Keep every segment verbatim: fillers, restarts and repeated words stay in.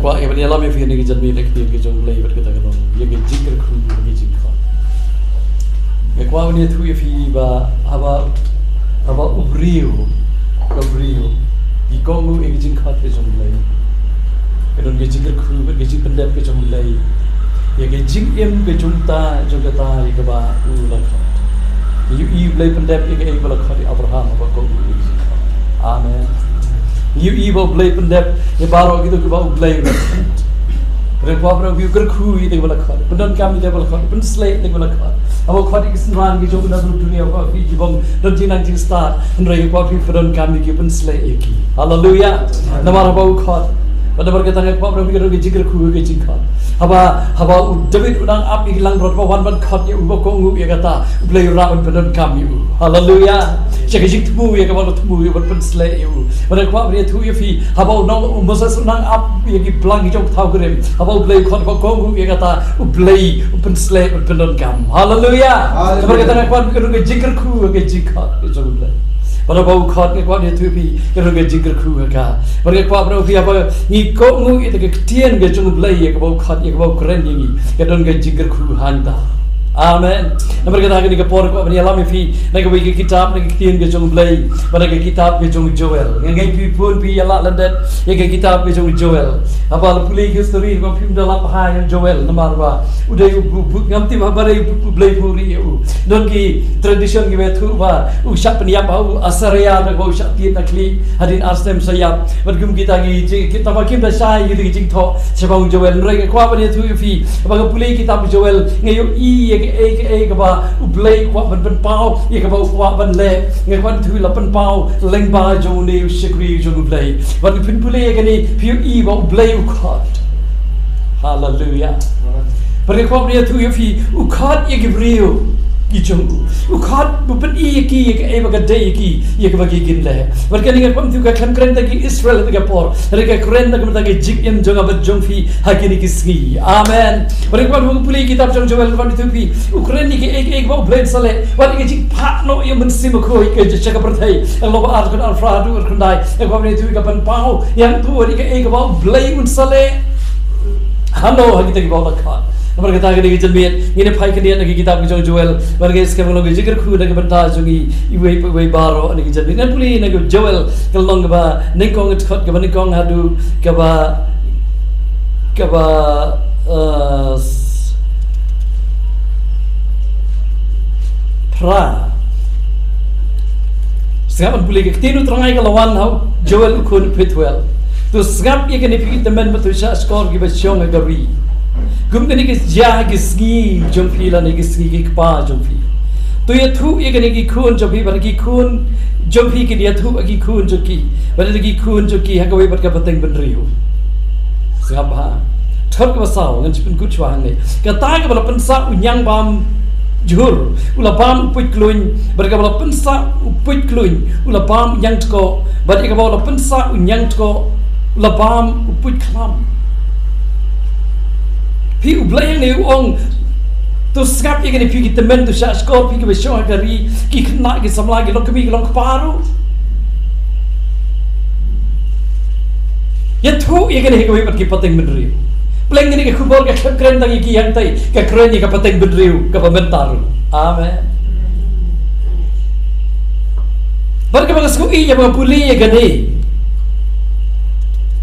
Kwah ïa ban ïalam ïa phi ha kane ka janmiet na ka ktien ka jong U Blei bad kata ka long ïa ka jingkyrkhu, ïa ka jingkhot. Nga kwah ban ïathuh ïa phi ba haba, haba u briew, ka briew, i kohnguh ïa ka jingkhot ka jong U Blei, ka don ka jingkyrkhu bad ka jingpyndep ka jong U Blei ïa ka jingim ka jong uta, jong kata ïa kaba u la khot. Ngi ïohi U Blei pyndep ïa kaei ba la khot ïa Abraham haba kohnguh ïa ka jingkhot. Amen. Ngi ïohi ba U Blei pyndep ïa baroh kito kiba U Blei u la khot. Hynrei kwah ban ong ïa phi, u kyrkhu ïa kito kiba la khot, pyndonkam ïa kito kiba la khot, pynsleh ïa kito kiba la khot. Haba u khot ïa ki synran ki jong u na ka dunia, kwah ïa phi ki bym don jingnang jingstad, hynrei kwah ïa phi pyndonkam ïa ki, pynsleh ïa ki. Haleluya. Namar haba u khot, bad namar kata nga kwah ban ong ïa phi, ka don ka jingkyrkhu ha ka jingkhot. Haba, haba u David u nang ap ïa ki langbrot ba wan ban khot ïa u, ba kohnguh ïa kata, U Blei u rah ban pyndonkam ïa u. Haleluya. Sha ka jingthmu ïa kaba u la thmu ïa u, ban pynsleh ïa u. Bad nga kwah ban ïathuh ïa phi, haba u nang, u Moses u nang ap ïa ki blang ki jong ka thaw kurim, haba U Blei u khot ba kohnguh ïa kata, U Blei u pynsleh, u pyndonkam. Haleluya. Haleluya. Namar kata nga kwah ban ong ka don ka jingkyrkhu ha ka jingkhot ka jong U Blei. Bad haba u khot, nga kwah ban ïathuh ïa phi, ka don ka jingkyrkhu ha ka. Bad nga kwah ban ong ïa phi, haba ngi kohnguh ïa ka ktien ka jong U Blei, ïa kaba u khot, ïa kaba u kren ïa ngi, ka don ka jingkyrkhu hangta. Amen. Namar kata ha kane ka por kwah ban ïalam ïa phi na kawei ka kitab, na ka ktien ka jong U Blei, bad na ka kitab ka jong u Joel. Nga ngeit phi bun phi ïa lah lyndet ïa ka kitab ka jong u Joel. Haba la pule ïa ka history, ba phim da lap ha ïa u Joel, namar ba u dei u, u, u, ngam tip haba dei u, U Blei u buhrieh ïa u. Don ki tradition kiba ïathuh ba u shah pynïap ha u Asaria, da kaba u shah tied na khlieh hadien ar snem sa ïap. Bad kum kita ki jing, kita ba kim da shai kita ki jingthoh shaphang u Joel. Hynrei nga kwah ban ïathuh ïa phi, haba nga pule ïa kitab u Joel, nga ïohi ïa kaei kaei kaba U Blei u kwah ban pynpaw, ïa kaba u kwah ban leh. Nga kwah ban ïathuh, la pynpaw lyngba jong une u shakri jong U Blei. Bad phin pule ïa kane, phi ïohi ba U Blei u khot. Haleluya. Bad nga kwah ban ïathuh ïa phi, u khot ïa ki briew ki jong u. U khot, u pyni ïa ki ïa kaei ba ka dei ïa ki, ïa kaba ki kin leh. Bad kane nga kwah ban ïathuh, ka khlem kren tang ïa ki Israel ha kata ka por, hynrei ka kren tang ïa ka jingim jong nga bad jong phi ha kine ki sngi. Amen. Bad nga kwah ban pule ïa kitab jong u Joel, nga kwah ban ïathuh ïa phi, u kren ïa kaei kaei kaba U Blei un sa leh, wat ïa ka jingphah noh ïa u Mynsiem Bakhuid ka jong, sha ka pyrthei. Lynnong ba ar, dkhot arphew haduh arphew khyndai. Nga kwah ban ïathuh ïa ka pynpaw ïa u, wat ïa kaei kaba U Blei un sa leh. Hano ha kita kiba u la khot. Namar kata ha kane ka janmiet ngin ïa phai khyndiat na ka kitab ka jong u Joel, bad nga ngeit skhem ka long ka jingkyrkhu na ka bynta jong ngi iwei pa iwei baroh ha kane ka janmiet. Ngan pule na ka Joel ka lynnong kaba nyngkong, dkhot kaba nyngkong haduh kaba, kaba, eh, s-, phra. Sngap, ngan pule. Ka ktien U Trai ka la wan ha u Joel u khun u Pethuel. To sngap ïa kane phi ki tymmen bad to shahshkor kiba shong ha ka ri, kum kane ka jia ha ki sngi jong phi lane ki sngi ki kpa jong phi. To ïathuh ïa kane ki khun jong phi, bad ki khun jong phi kin ïathuh ha ki khun jong ki, bad ha ki khun jong ki ha kawei pat ka pateng bynriew. Sngap bha. Dkhot kaba saw, ngan sa pynkut shuwa hangne. Kata kaba la pynsah u ñiang bam jhur u la bam u puit kluiñ, bad kaba la pynsah u puit kluiñ u la bam u ñiang tkoh, bad ïa kaba la pynsah u ñiang tkoh u la bam u puit khlam. Phi, U Blei hangne u ong, to sngap ïa kane phi ki tymmen, to shahshkor phi kiba shong ha ka ri, ki khynnah ki samla, ki longkmie ki longkpa ruh. Ïathuh ïa kane ha kawei pat ki pateng bynriew. Pleng kane ka khubor ka khlem kren tang ïa ki hangtai, ka kren ïa ka pateng bynriew kaba mynta ruh. Amen. Bad kaba nga sngew ïa ba nga pule ïa kane,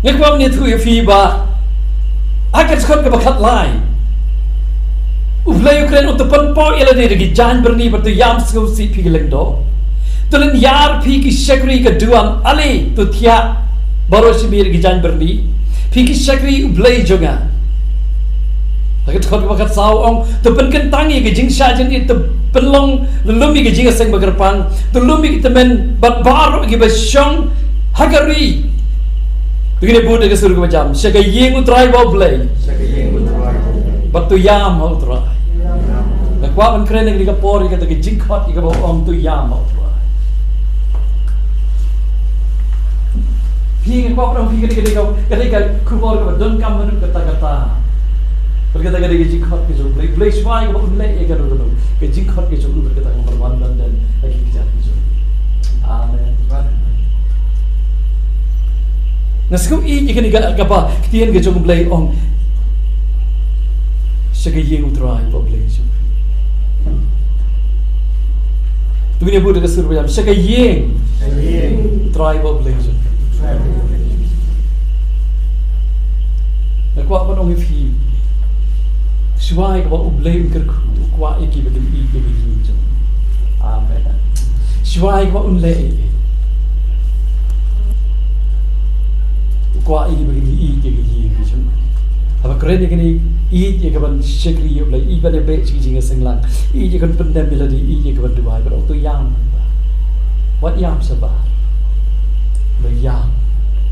nga kwah ban ïathuh ïa phi ba ha ka dkhot kaba khatlai, U Blei u kren, u to pynpaw ïa lade da ki jaiñ byrni, bad to ïam sngewsih phi ki lyngdoh. To lynñiar phi ki shakri ka duwan, ale to thiah baroh shimiet da ki jaiñ byrni, phi ki shakri U Blei jong nga. Ha ka dkhot kaba khatsaw ong, to pynkyntang ïa ka jingshah jingit, to pynlong lum ïa ka jingïaseng bakyrpang, to lum ïa ki tymmen bad baroh kiba shong ha ka ri. To ngin ïa bud da ka sur kaba jam. Sha ka ïing U Trai ba U Blei. Sha ka ïing U Trai ba U Blei. Bad to ïam ha U Trai. Nga kwah ban kren ha kane ka por ïa kata ka jingkhot ïa kaba ong to ïam ha U Trai. Phi, nga kwah ban ong phi, kane ka dei ka, ka dei ka khubor kaba donkam haduh katta katta. Bad kata ka dei ka jingkhot ka jong U Blei. U Blei shuwa ïa kaba un leh ïa kano kano, ka jingkhot ka jong u bad kata ka ban wan ban don ha ki kjat ka jong u. Amen. Nga sngew ïeit ïa kane ka, kaba ktien ka jong U Blei ong, sha ka ïing U Trai ba U Blei jong phi. To ngin ïa bud da ka sur ba ïam, sha ka ïing U Trai ba U Blei jong phi. Nga kwah ban ong ïa phi, shuwa ïa kaba U Blei un kyrkhu, u kwah ïa ki ba kin ïeit ïa ka ïing jong u. Amen. Shuwa ïa kaba un leh ei ei, u kwah ïa ki ba kin ïeit ïa ka ïing jong u. Haba kren ïa kane, ïeit ïa ka ban shakri ïa U Blei, ïeit ban ïabeh sha ka jingïaseng lang, ïeit ïa ka ban pyndem ïa lade, ïeit ïa ka ban duwai, ban ong to ïam. Wat ïam shabar, ba ïam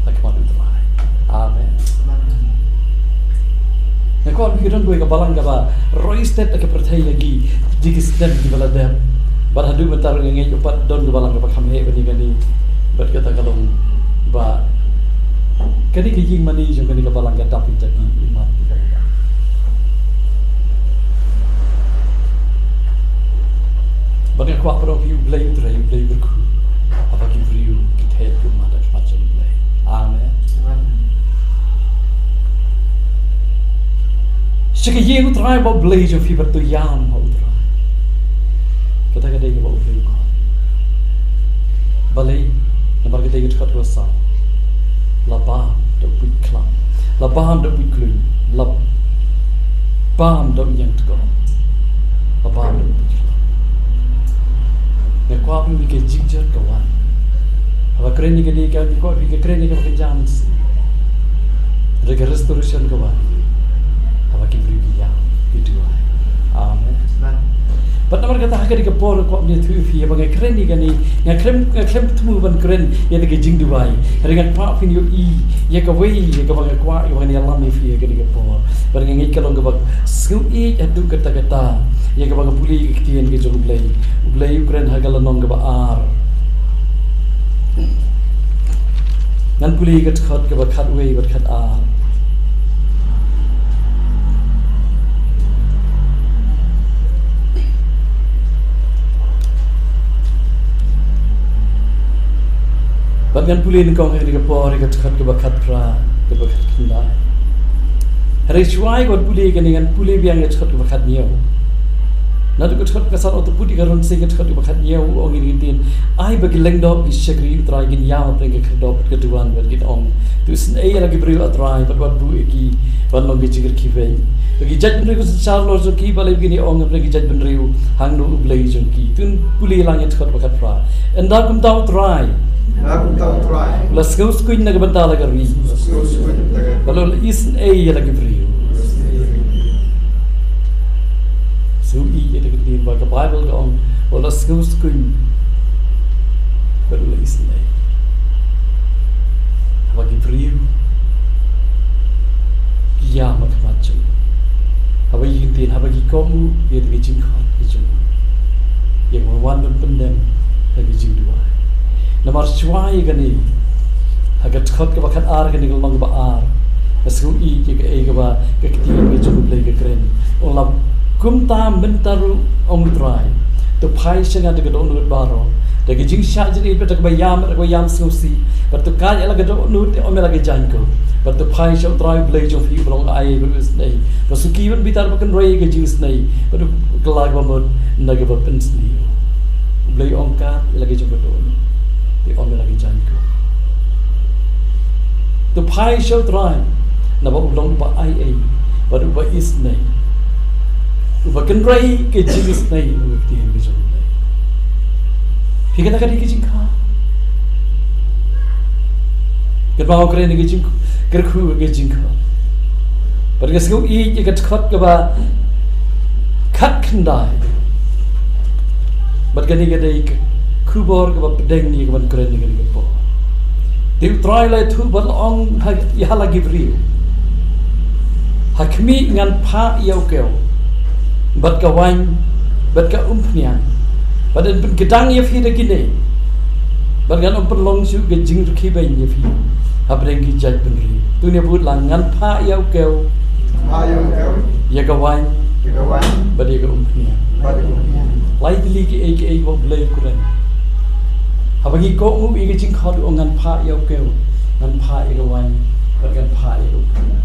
ha khmat U Trai. Amen. Nga kwah ban ong ïa phi, don kawei ka balang kaba roi stet ha ka pyrthei ïa ki, ïa ki snem kiba la dep. Bad haduh mynta ruh nga ngeit u pat don ka balang kaba kham heh ban ïa kane. Bad kata ka long ba kane ka ïing mane jong kane ka balang ka dap ïa ki imat ki balang. Bad nga kwah ban ong ïa phi, U Blei U Trai, U Blei u kyrkhu haba ki briew ki theh ki ummat ha khmat jong U Blei. Amen. Sha ka ïing U Trai ba U Blei jong phi, bad to ïam ha U Trai. Kata ka dei kaba U Blei u khot. Balei? Namar ka dei ka dkhot kaba saw. La bam da u buit khlam, la bam da u buit khlaiñ, la bam da u ïeng tkoh, la bam da u buit khlam. Nga kwah phi, ka jingjot ka wan. Haba kren ïa kane ka, nga kwah phi, ka kren ïa kaba kynja mynsiem. Hynrei ka restoration ka wan haba ki briew ki ïam, ki duwai. Amen. Amen. Bad namar kata ha kane ka por nga kwah ban ïathuh ïa phi, haba nga kren ïa kane, nga khlem, nga khlem thmu ban kren ïa kane ka jingduwai. Hynrei nga kwah phin ïohi ïa kawei ïa kaba nga kwah, ïa kaba ngan ïalam ïa phi ha kane ka por. Bad nga ngeit ka long kaba sngewsih haduh katta katta ïa kaba nga pule ïa ka ktien ka jong U Blei. U Blei u kren ha ka lynnong kaba ar. Ngan pule ïa ka dkhot kaba khatwei bad khatar. Bad ngan pule nyngkong ha kane ka por ïa ka dkhot kaba khatphra, kaba khatkhyndai. Hynrei shuwa ïa ka ban pule ïa kane, ngan pule biang ïa ka dkhot kaba khathynñiew. Naduh ka dkhot kaba san, u tip ïa ka rynsan, ka dkhot kaba khathynñiew u ong ïa kane ka ktien: Ai ba ki lyngdoh, ki shakri U Trai kin ïam hapdeng ka khyrdop bad ka duwan, bad kin ong: To isynei ïa la ki briew, ah Trai, bad wat buh ïa ki ban long ka jingrkhie beiñ. Ba ki jaitbynriew kin synshar halor jong ki, balei ba kin ïa ong hapdeng ki jaitbynriew: Hangno U Blei jong ki? To ngin pule lang ïa ka dkhot kaba khatphra. Ynda kumta U Trai, ynda kumta U Trai, u la sngewskhem na ka bynta la ka ri, u la sngewskhem na ka bynta la ka ri, bad u la isynei ïa la ki briew. Sngewsih ïa ka ktien ba ka Baibl ka ong, u la sngewskhem bad u la isynei. Haba ki briew ki ïam ha khmat jong u, haba ki kyntien, haba ki kohnguh ïa ka jingkhot ka jong u, ïa ka ban wan ban pyndem ha ka jingduwai. Namar shuwa ïa kane, ha ka dkhot kaba khatar, kane ka lynnong kaba ar, nga sngewsih ïa kaei kaba ka ktien ka jong U Blei ka kren. U ong: Kumta mynta ruh, ong U Trai, to phai sha nga da ka dohnud baroh, da ka jingshah jingit bad da kaba ïam, da kaba ïam sngewsih, bad to kait ïa la ka dohnud, te ym ïa la ka jaiñkup, bad to phai sha U Trai U Blei jong phi, uba long uei uba isynei, ba suki ban bitar, ba kynrei ïa ka jingisynei, bad u kylla kaba mut na kaba pynsniew. U Blei u ong: Kait ïa la ka jong ka dohnud, te ym ïa la ka jaiñkup. To phai sha U Trai, naba u long uba aiei bad uba isynei, uba kynrei ka jingisynei, ong ka ktien ka jong U Blei. Phi, kata ka dei ka jingkhot. Kynmaw, kren ïa ka jingkyrkhu, ka jingkhot. Bad nga sngewsih ïa ka dkhot kaba khatkhyndai. Bad kane ka dei ka khubor kaba pdeng ïa kaban kren ïa kane ka por. Te U Trai u la ïathuh bad la ong ha, ïa la ki briew: Ha khmih ngan phah ïa u kew, bad ka waiñ, bad ka umphniang, bad yn pynkdang ïa phi da kine, bad ngan ym pynlong shuh ka jingrkhie beiñ ïa phi hapdeng ki jaitbynriew. To ngin ïa bud lang: Ngan phah ïa u kew, phah ïa u kew, ïa ka waiñ, ïa ka waiñ, bad ïa ka umphniang. Bad ïa ka umphniang. Lai tylli kiei kiei ba U Blei u kren. Haba ngi kohnguh ïa ka jingkhot, u ong: Ngan phah ïa u kew. Ngan phah ïa ka waiñ bad ngan phah ïa ka umphniang.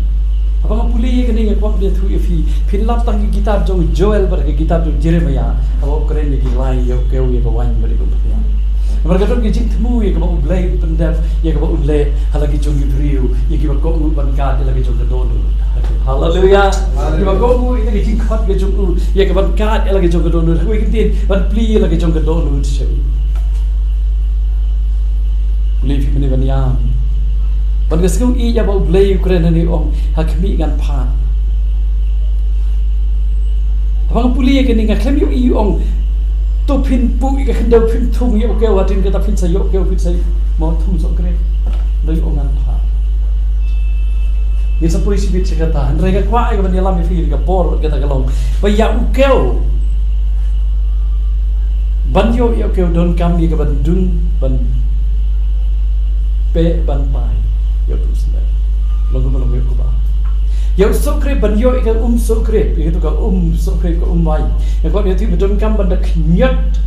Haba nga pule ïa kane nga kwah ban ïathuh ïa phi, phin lap tang ïa ka kitab jong Joel bad ka kitab jong Jeremiah, haba u kren ïa ki lai ïa u kew, ïa ka waiñ bad ïa ka umphniang. Namar ka don ka jingthmu ïa kaba U Blei un pyndep, ïa kaba un leh ha la ki jong ki briew, ïa kiba kohnguh ban kad ïa la ki jong ka dohnud. Haleluya. Haleluya. Kiba kohnguh ïa ka jingkhot ka jong u, ïa ka ban kad ïa la ki jong ka dohnud. Ha kawei ka ktien, ban plie ïa la ki jong ka dohnud sha u. Pule phi mynne ban ïam. Ban ka sngew ïeit ïa ba U Blei u kren hangne, u ong ha khmih ngan phah. Haba nga pule ïa kane nga khlem ïohi u ong, to phin puh ïa ka khyndew, phin thung ïa u kew, hadien kata phin sa ïoh kew, phin sa ïoh, mo, thung sohkrew. Hynrei u ong ngan phah. Ngin sa poi shibit sha kata, hynrei nga kwah ïa ka ban ïalam ïa phi ïa ka por kata ka long ba ïa u kew ban ïoh ïa u kew donkam ïa ka ban dung, ban peh, ban pai ïa u snem. Long kumba long ïa u kaba ïa u sohkrew ban ïoh ïa ka um sohkrew, ïa katu ka um sohkrew, ka um waiñ. Nga kwah ban ïathuh ba donkam ban da khñiot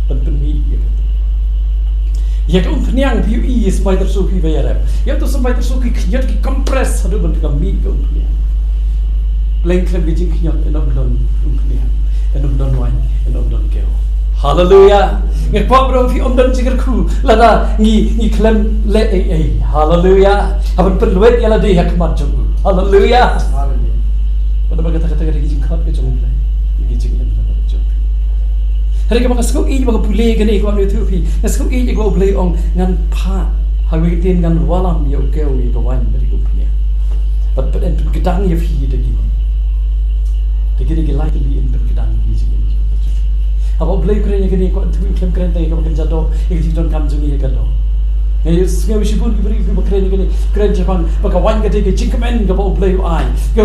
ban pynmih ïa katu. Ïa ka umphniang phi ïohi, ïa symbai tyrso phi ba ïarap. Ïa utu symbai tyrso ki khñiot, ki compress haduh ban da ka mih ka umphniang. Leng khlem ka jingkhñiot, yn ym don umphniang, yn ym don waiñ, yn ym don kew. Haleluya. Nga kwah ba phi ym don jingkyrkhu lada ngi, ngi khlem leh ei ei. Haleluya. Haba pynlwet ïa lade ha khmat jong u. Haleluya. Haleluya. Bad namar kata, kata ka dei ka jingkhot ka jong U Blei. Ka jingim ka jong u. Hynrei kaba nga sngew ïeit ba nga pule kane, kaba nga ïathuh ïa phi, nga sngew ïeit ïa kaba U Blei u ong ngan phah, ha kawei ka ktien ngan wallam ïa u kew, ïa ka waiñ bad ïa ka umphniang. Bad, bad yn pynkdang ïa phi da kine. Da kine ki lai tylli yn pynkdang ïa ka jingim. Haba U Blei u kren ïa kane, kwah ïathuh, u khlem kren tang ïa kaba kynja doh, ïa ka jingdonkam jong ngi ïa ka doh. Nga ïohsngew shibun ki briew kiba kren ïa kane, kren shaphang ba ka waiñ ka dei ka jingkmen kaba U Blei u ai. Ka,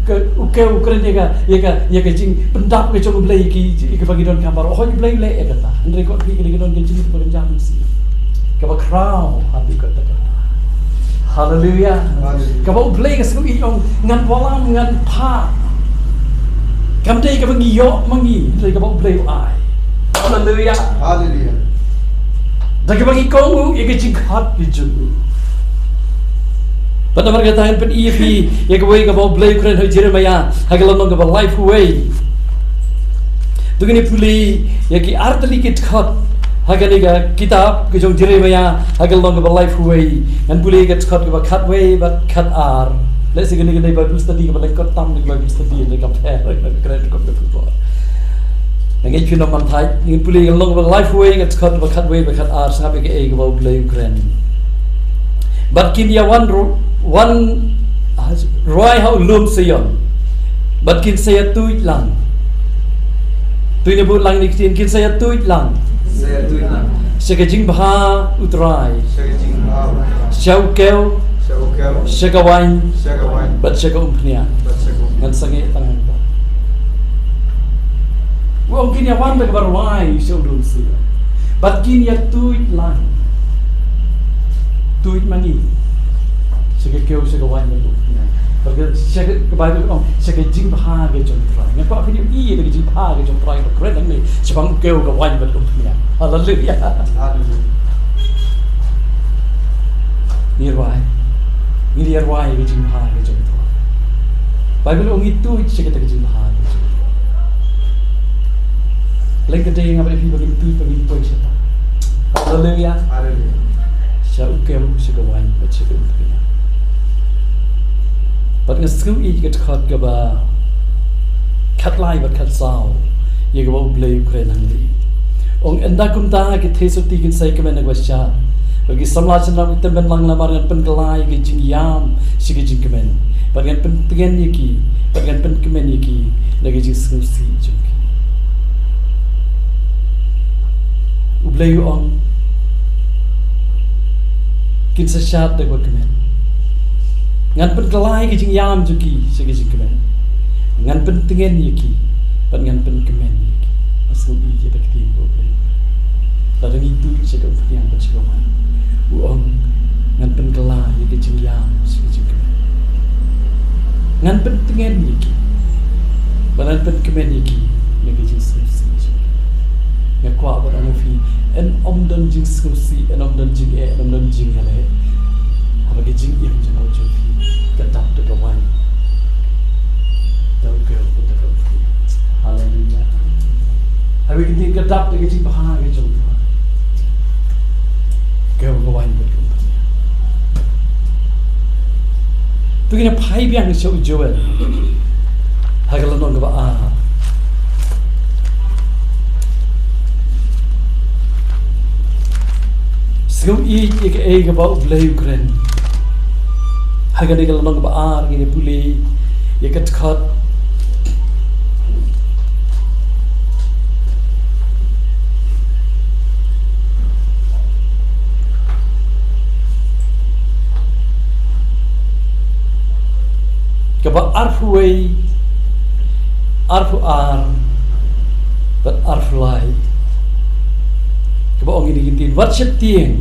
ka, u kew u kren ïa ka, ïa ka, ïa ka jingpyndap ka jong U Blei ïa ki, ïa kiba ngi donkam baroh. Hooid, U Blei u leh ïa kata. Hynrei ka dei ka, ka don ka jingkmen kaba kynja mynsiem, kaba khraw haduh katta katta. Haleluya. Haleluya. Kaba U Blei, nga sngew ïeit u ong ngan wallam, ngan phah. Kam dei kaba ngi ïoh ma ngi, hynrei kaba U Blei u ai. Haleluya. Haleluya. Da kaba ngi kohnguh ïa ka jingkhot ka jong u. Bad namar kata ngan pyni ïa phi ïa kawei kaba U Blei u kren ha u Jeremiah, ha ka lynnong kaba laiphew wei. To ngin ïa pule ïa ki artylli ki dkhot ha kane ka kitab ka jong Jeremiah, ha ka lynnong kaba laiphew wei. Ngan pule ïa ka dkhot kaba khatwei bad khatar. Lehse kane ka dei Bible study kaba lyngkot tam na ka Bible study, na ka pher, na ka kren, na ka pher. Nga ngeit phin ym man thait. Ngin pule ïa ka lynnong kaba laiphew wei, ka dkhot kaba khatwei bad khatar, sngap ïa kaei kaba U Blei u kren. Bad kin ïa wan ru-, wan, ah, rwai ha u lum Sion. Bad kin sa ïa tuid lang. Tuid na bud lang, ïa kine ki ktien, kin sa ïa tuid lang. Sa ïa tuid lang. Sha ka jingbha U Trai. Sha ka jingbha U Trai. Sha u kew. Sha u kew. Sha ka waiñ. Sha ka waiñ. Bad sha ka umphniang. Bad sha ka umphniang. Ngan sangeh tang hangta. U ong kin ïa wan da kaba rwai sha u lum Sion. Bad kin ïa tuid lang. Tuid ma ngi. Sha ka kew, sha ka waiñ bad u. Bad ka, sha ka, ka Baibl ka ong, sha ka jingbha ka jong U Trai. Nga kwah phin ïohi ïa ka jingbha ka jong U Trai, ba kren hangne shaphang u kew, ka waiñ bad u umphniang. Haleluya. Haleluya. Ngi rwai. Ngi rwai ïa ka jingbha ka jong U Trai. Baibl ka ong ngi tuid sha kata ka jingbha ka jong U Trai. Lehse ka dei nga bad phi ba ngin tuid, ba ngin poi shatai. Haleluya. Haleluya. Sha u kew, sha ka waiñ bad sha ka umphniang. Bad nga sngew ïa ka dkhot kaba khatlai bad khatsaw, ïa kaba U Blei u kren hangne. Ong, ynda kumta ki theisotti kin sa ïa kmen ha kaba shad, bad ki samla shynrang kin tymmen lang, namar ngan pynkylla ïa ka jingïam sha ka jingkmen, bad ngan pyntngen ïa ki, bad ngan pynkmen ïa ki na ka jingsngewsih jong ki. U Blei u ong, kin sa shad da kaba kmen. Ngan pynkylla ïa ka jingïam jong ki sha ka jingkmen. Ngan pyntngen ïa ki bad ngan pynkmen ïa ki. Nga sngew ïeit ïa ka ktien U Blei. Lada ngi tuid sha ka umphniang bad sha ka waiñ, u ong, ngan pynkylla ïa ka jingïam sha ka jingkmen. Ngan pyntngen ïa ki bad ngan pynkmen ïa ki na ka jingsngewsih jong ki. Nga kwah ban ong ïa phi, yn ym don jingsngewsih, yn ym don jingeh, yn ym don jingïaleh. Ka jingim jong nga jong phi ka dap da ka waiñ. Da u kiew bad da ka umphniang. Haleluia. Haba ka ktien ka dap da ka jingbha ka jong phi. Kiew ka waiñ bad ka umphniang. To ngin ïa phai biang sha u Joel. Ha ka lynnong kaba ar. Sngewthuh ïa kaei kaba U Blei u kren. Ha kane ka lynnong kaba ar ngin ïa pule ïa ka dkhot kaba arphew wei, arphew ar, bad arphew lai. Kaba ong ïa kine ki ktien, wat sheptieng.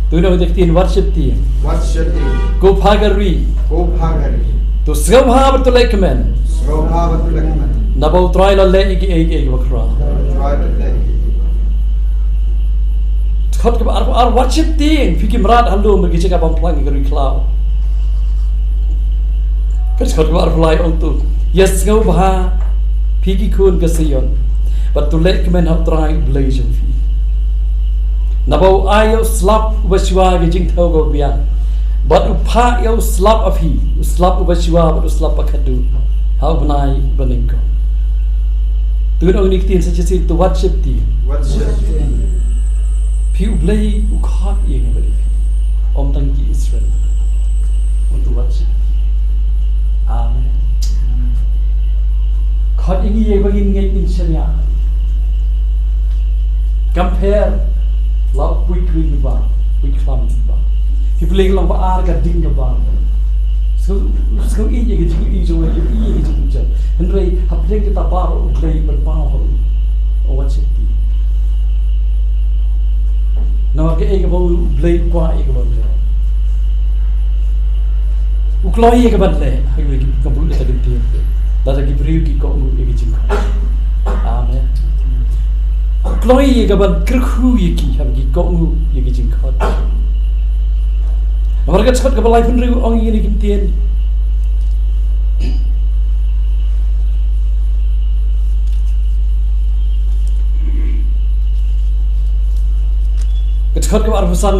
To ngin ong ïa kine ki ktien, wat sheptieng. Wat sheptieng. Ko pha ka ri. Ko pha ka ri. To sngewbha bad to leh kmen. Sngewbha bad to leh kmen. Naba U Trai u la leh ïa kiei kiei kiba khraw. U Trai u la leh ïa kiei kiei. Dkhot kaba arphew ar, wat sheptieng phi ki mrad ha lum bad ki jaka bym phlang, ïa ka ri khlaw. Ka dkhot kaba arphew lai ong to, ïa sngewbha phi ki khun ka Zion, bad to leh kmen ha U Trai U Blei jong phi. Naba u ai ïa u slap uba shuwa ïa ka jingthew kaba biang, bad u phah ïa u slap ha phi, u slap uba shuwa bad u slap ba khatduh ha u bnai ba nyngkong. To ngin ong ïa kine ki ktien sa shisien, to wat sheptieng. Wat sheptieng. Phi U Blei u khot ïa nga bad ïa phi. Ym tang ki Israel. Ong to wat sheptieng. Amen. Khot ïa ngi ïa ba ngin ngeit, ngin shaniah. Compare la u puit khlem ba, puit khlam ba. Phi pule ka lynnong ba ar, ka ding kaba ar. Sngewthuh, sngewthuh ïa ka jingïohi jong nga, ïohi ïa ka jingïohi jong nga. Hynrei hapdeng kita baroh U Blei u pynpaw ha u. Wat sheptieng. Namar kaei kaba U Blei u kwah ïa ka ban leh. U kloi ïa ka ban leh, ha kaba ki, kaba u leh ta ka ktien. Lada ki briew ki kohnguh ïa ka jingkhot. Amen. U kloi ïa ka ban kyrkhu ïa ki, haba ki kohnguh ïa ka jingkhot. Namar ka dkhot kaba laiphew hynriew ong ïa kine ki ktien. Ka dkhot kaba arphew san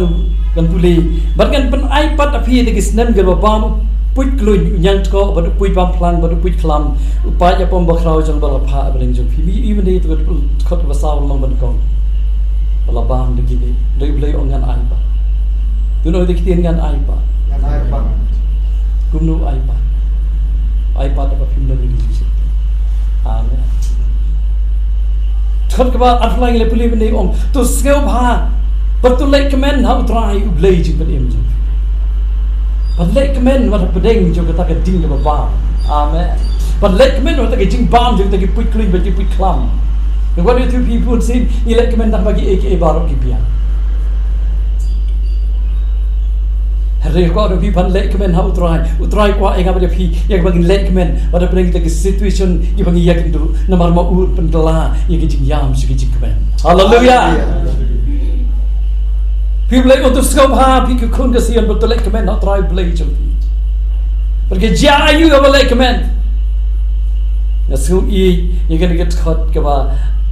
ngan pule. Bad ngan pynai pat ha phi ïa ki snem kiba bam, u puit kluin, u ñiangtkoh, bad u puit bam phlang, bad u puit khlam, u paid ïapom bakhraw jong ba la phah ha bneng jong phi. Mynta ïa ka dkhot kaba saw long ban kong. Ba la bam da kine, da U Blei u ong ngan ai pat. To ngin ong ïa ki ktien, ngan ai pat. Ngan ai pat. Kumno ai pat? Ai pat ba phim don ïa ki jingsheptieng. Amen. Dkhot kaba arphew lai ngi la pule mynne, ong to sngewbha bad to leh kmen ha U Trai U Blei jingpynim jong phi. Bad leh kmen wat hapdeng jong kata ka ding kaba bam. Amen. Bad leh kmen wat ha ka jingbam jong kata ki puit kluin bad ki puit khlam. Ngi kwah ïathuh ïa phi bunsien, ngi leh kmen tang ha kiei kiei baroh ki biang. Hynrei kwah ïa phi ban leh kmen ha U Trai. U Trai kwah ïa nga bad ïa phi, ïa kaba ngin leh kmen wat hapdeng kita ki situation kiba ngi ïakynduh, namar ma u pynkylla ïa ki jingïam sha ki jingkmen. Haleluia. Haleluia. Phi Blei, ong to sngewbha phi ki khun ka Zion bad to leh kmen ha U Trai Blei jong phi. Bad ka jia aïu kaba leh kmen? Nga sngew ïeit ïa kane ka dkhot kaba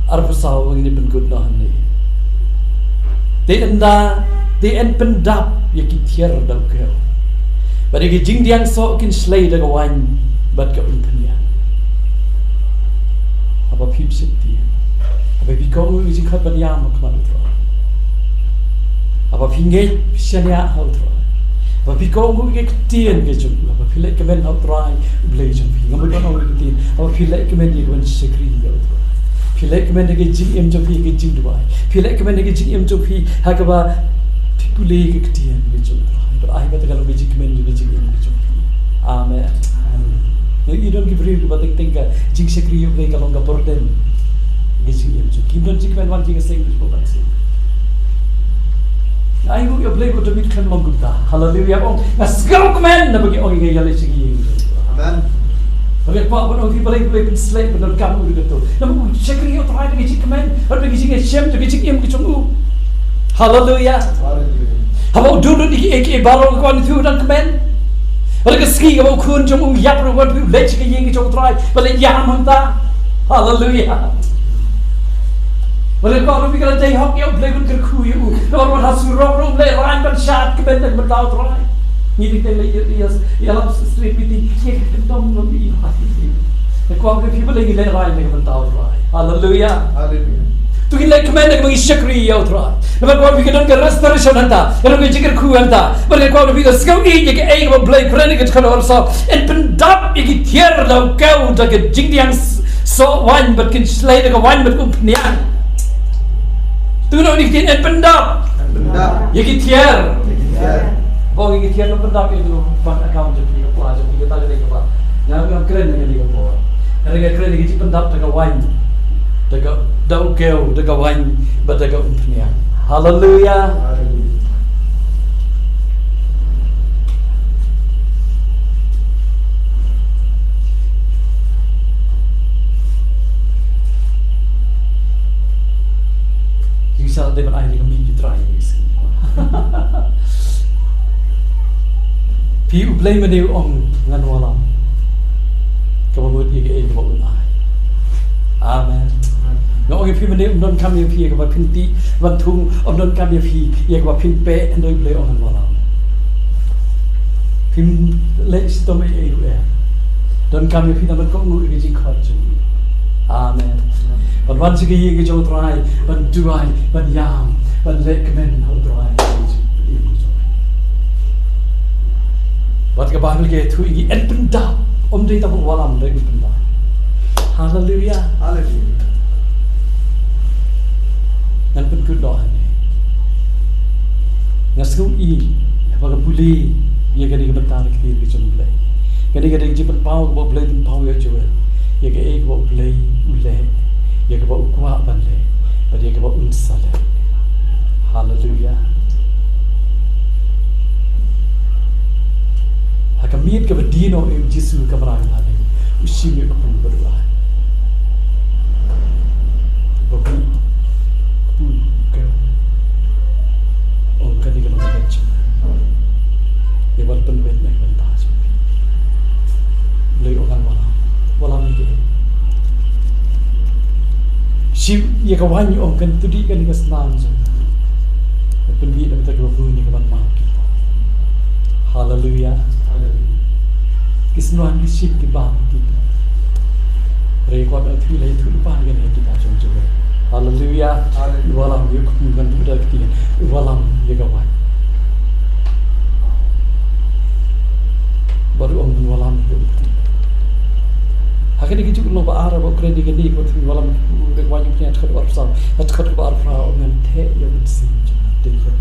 arphew saw ba ngin ïa pynkut noh hangne. Te ynda, te yn pyndap ïa ki tiar da u kiew, bad ïa ki jingdiang soh kin shlei da ka waiñ bad ka umphniang. Haba phim sheptieng, haba phi kohnguh ïa ka jingkhot ban ïam ha khmat U Trai, haba phi ngeit, phi shaniah ha U Trai, haba phi kohnguh ïa ka ktien ka jong u, haba phi leh kmen ha U Trai U Blei jong phi. Nga mut ban ong ïa ka ktien, haba phi leh kmen ïa ka ban shakri ïa U Trai, phi leh kmen ïa ka jingim jong phi ïa ka jingduwai, phi leh kmen ïa ka jingim jong phi ha kaba phi pule ïa ka ktien ka jong U Trai, bad ai ba ka long ka jingkmen ïa ka jingim ka jong phi. Amen. Amen. Ngi don ki briew kiba teng teng ka jingshakri ïa U Blei ka long ka burden ka jingim jong ki. Kim don jingkmen wan jingïaseng, jingpynban seng. Ai, u ïa Blei ba u David khlem long kumta. Haleluia. Ong, nga sngewkmen naba ki ong ïa nga ïaleit sha ki ïing. Amen. Ba nga kwah ban ong ïa phi balei, balei ban sleh ban donkam u ïa kato. Namar u shakri ïa U Trai da ka jingkmen, da ka jingïashem, da ka jingim ka jong u. Haleluia. Haleluia. Haba u dur ïa kiei kiei baroh, ka kwah ïathuh u dang kmen. Bad ka sngi kaba u khun jong u ïap ruh, u wan phi, u leit sha ka ïing ka jong u Trai, bad leit ïam hangta. Haleluya. Bad ka kwah ruh phi, ka la dei hok ïa U Blei ban kyrkhu ïa u. Ka la wan ha surok ruh, u leit rang ban shad kmen na ka bynta u Trai. Ngi dei teng leit ïa, ïa, ïalam street meeting, ïa ka kyndong ngam ïohi. Ka kwah ruh phi, balei ngi leit rang na ka bynta u Trai. Haleluya. Haleluya. To ngin leh kmen da kaba ngi shakri ïa u Trai. Namar kaba phi, ka don ka restoration hangta, ka don ka jingkyrkhu hangta. Bad kaba phi, to sngewthuh ïa kaei kaba U Blei u kren ha ka dkhot kaba arphew saw. Yn pyndap ïa ki tiar da u kew, da ka jingdiang s-, soh waiñ, bad kin shlei da ka waiñ bad ka umphniang. To ngin ong ïa ki tiar, yn pyndap. Yn pyndap. Ïa ki tiar. Ïa ki tiar. Ba ïa ki tiar, yn pyndap ïa u bank account jong phi, ka pla jong phi, kata ka dei kaba nga, nga kren ha kane ka por. Hynrei nga kren ïa ka jingpyndap da ka waiñ, da ka, da u kew, da ka waiñ, bad da ka umphniang. Haleluya. Haleluya. Ïa sa dei ban ai ïa ka mih ki trai ïa ka sngi. Phi, U Blei mynne u ong ngan wallam, kaba mut ïa kaei kaba un ai. Amen. Nga ong ïa phi mynne, ym donkam ïa phi ïa kaba phin tih ban thung, ym donkam ïa phi ïa kaba phin peh, hynrei U Blei u ong ngan wallam. Phim leh shitom ei ei ruh em. Donkam ïa phi tang ban kohnguh ïa ka jingkhot jong u. Amen. Ban wan sha ka ïing ka jong u Trai, ban duwai, ban ïam, ban leh kmen ha u Trai. Bad ka Baibl ka ïathuh ïa ngi, yn pyndap, ym dei tang ban wallam, dei ban pyndap. Haleluya. Haleluya. Ngan pynkut noh hangne. Nga sngew ïa ba ka pule ïa kane ka bynta na ka ktien ka jong U Blei. Kane ka dei ka jingpynpaw kaba U Blei u pynpaw ïa u Joel, ïa kaei kaba U Blei u leh, ïa kaba u kwah ban leh, bad ïa kaba un sa leh. Haleluya. Ha ka miet kaba die noh ïa u Jisu ha ka kmrang, u shim ïa u kpu bad u ai. Ba u kpu, u kpu, ong, kane ka long ka bynta jong nga, ïa ban pynwit na ka bynta jong phi. Lei, ong ngan wallam. Wallam ïa kaei? Shim ïa ka waiñ, ong, kan ïathuh kane ka snam jong nga. Pynwit na ka bynta kiba bun, ïa kaban map ki por. Haleluya. Haleluya. Ki snam ki shim, ki bam ki por. Hynrei ka kwah ban ïathuh, la ïathuh lypa ïa kane ha kita jong u Joel. Haleluya. Haleluya. Wallam ïa u kpu, ngan buh da ka ktien, wallam ïa ka waiñ. Bad u ong ban wallam ïa u kpu. Ha kane ka juh, lynnong ba ar, ba u kren ïa kane, ba u kren wallam ïa u kpu, ïa ka waiñ, ïa u kpu, ha dkhot kaba arphew saw, ha dkhot kaba arphew phra, u ong ngan theh ïa u mynsiem jong nga.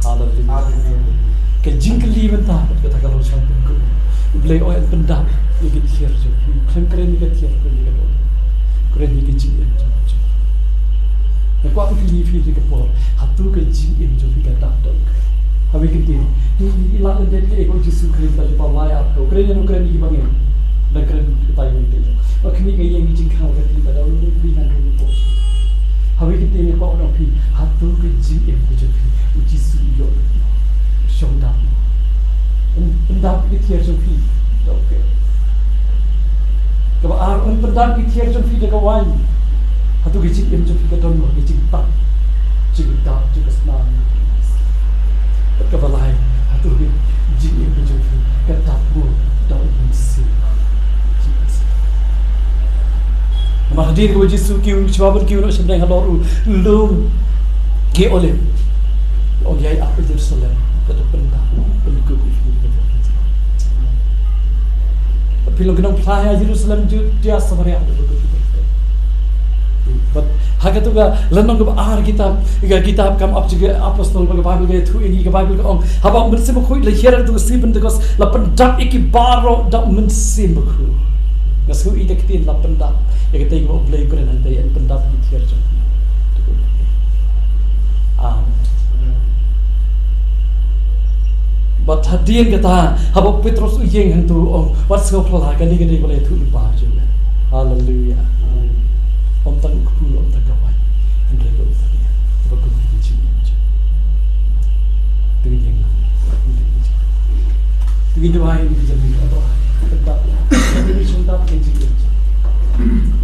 Haleluya. Haleluya. Ka jingkylli mynta, kata ka long sha U Blei. U Blei u ong yn pyndap ïa ka tiar jong phi. Khlem kren ïa ka tiar, kren ïa ka dohnud. Kren ïa ka jingim jong phi. Nga kwah ban kylli phi ha kane ka por, hato ka jingim jong phi ka dap da U Blei? Haba ïa ka ktien, ngi, ngi la lyndet kaei ba u Jisu u kren, ba lypa lai arphew. Kren ïa no, kren ïa kiba ngeit. Da kren kita ïa ngi te. Ba khmih ka ïing ka jingkhang ka ktien, ba da u ngi ngi nang kren ïa pop. Haba ïa ka ktien, nga kwah ban ong phi, hato ka jingim ka jong phi, u Jisu u ïoh, u shong dap? Un pyndap ïa ka tiar jong phi. Okay. Kaba ar, un pyndap ïa ka tiar jong phi da ka waiñ. Hato ka jingim jong phi ka don mo ka jingtap, jingdap, jingkasnam? Kaba lai, hato ka jingim ka jong phi ka dap mo da u Mynsiem? Namar hadien kaba u Jisu u kiew, u shwa ban kiew noh sha bneng halor u lum ki Olib, u ong, ïai ap ïa Jerusalem, ka dei ban pyndap, pynkup ïa phi. Phi long ki nongphla ha Jerusalem, Judia, Samaria. Bad ha katu ka lynnong kaba ar, kitab, ka kitab Kam Apostol, Apostol, ba ka Baibl ka ïathuh ïa ngi, ka Baibl ka ong, haba u Mynsiem Bakhuid u la hiar ha katu ka sngi Pentekost, la pyndap ïa ki baroh da u Mynsiem Bakhuid. Nga sngew ïeit ïa ka ktien la pyndap, ïa katei kaba U Blei u kren hangtei, yn pyndap ïa ki tiar jong phi. Amen. Bad hadien kata, haba u Petros u ïeng hangto, u ong, wat sngewphylla, kane ka dei kaba la ïathuh lypa jong me. Haleluya. Ym tang u kpu, ym tang ka waiñ, hynrei ka umphniang, kaba kum ka jingim jong Ïa duwai ïa ki jingmut, ïa duwai. Tang ba ïa ki jingmut ki jingmut.